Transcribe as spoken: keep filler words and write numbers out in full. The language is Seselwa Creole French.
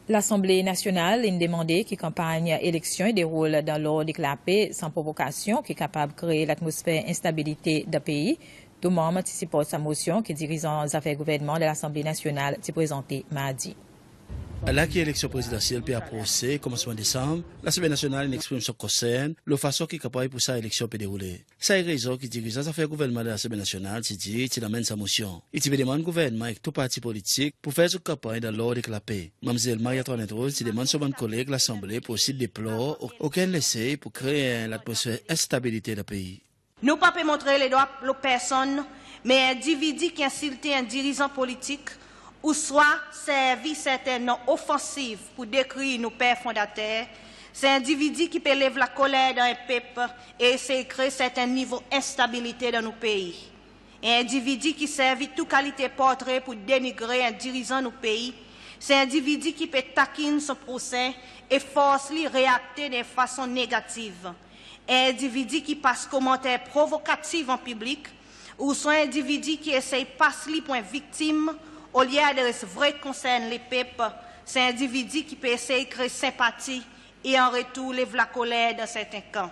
Lasanble Nasyonal in demande ki kanpanny eleksyon i deroul dan lord ek lape, san provokasyon ki kapab kree latmosfer enstabilite dan pei. Tou Manm ti siport sa Mosyon ki dirizan zafer gouvernman dan Lasanble Nasyonal ti prezante Mardi. La ki eleksyon prezidansyel pe aprose komansman Desanm, Lasanble Nasyonal in eksprim son konsern lo fason ki kanpanny pour sa eleksyon pe deroule. Sa i rezon ki dirizan zafer gouvernman dan Lasanble Nasyonal ti dir i ti'n anmenn sa Mosyon. I ti pe demann gouvernman ek tou parti politik pour fer zot kanpanny dan lord ek lape. Manmzel Marie-Antoinette Rose ti demann son bann koleg Lasanble pour osi deplor okenn lesey pour kree en latmosfer enstabilite dan pei. Nou pa pe montre ledwa lo personn, me endividi ki ensilte en dirizan politik ouswa servi serten non ofansiv pour dekrir nou per fondater, se endividi ki pe lev lakoler dan en pep e esey kree serten nivo enstabilite dan nou pei. Endividi ki servi tou kalite portre pour denigre en dirizan nou pei, se endividi ki pe takin son prosen e fors li reakte dan en fason negativ. Endividi ki pas komanter provokativ an piblik, ouswa endividi ki esey pas li pour en viktim olye adres vre konsern lepep, se endividi ki pe esey kree senpati e an retour lev lakoler dan serten kan.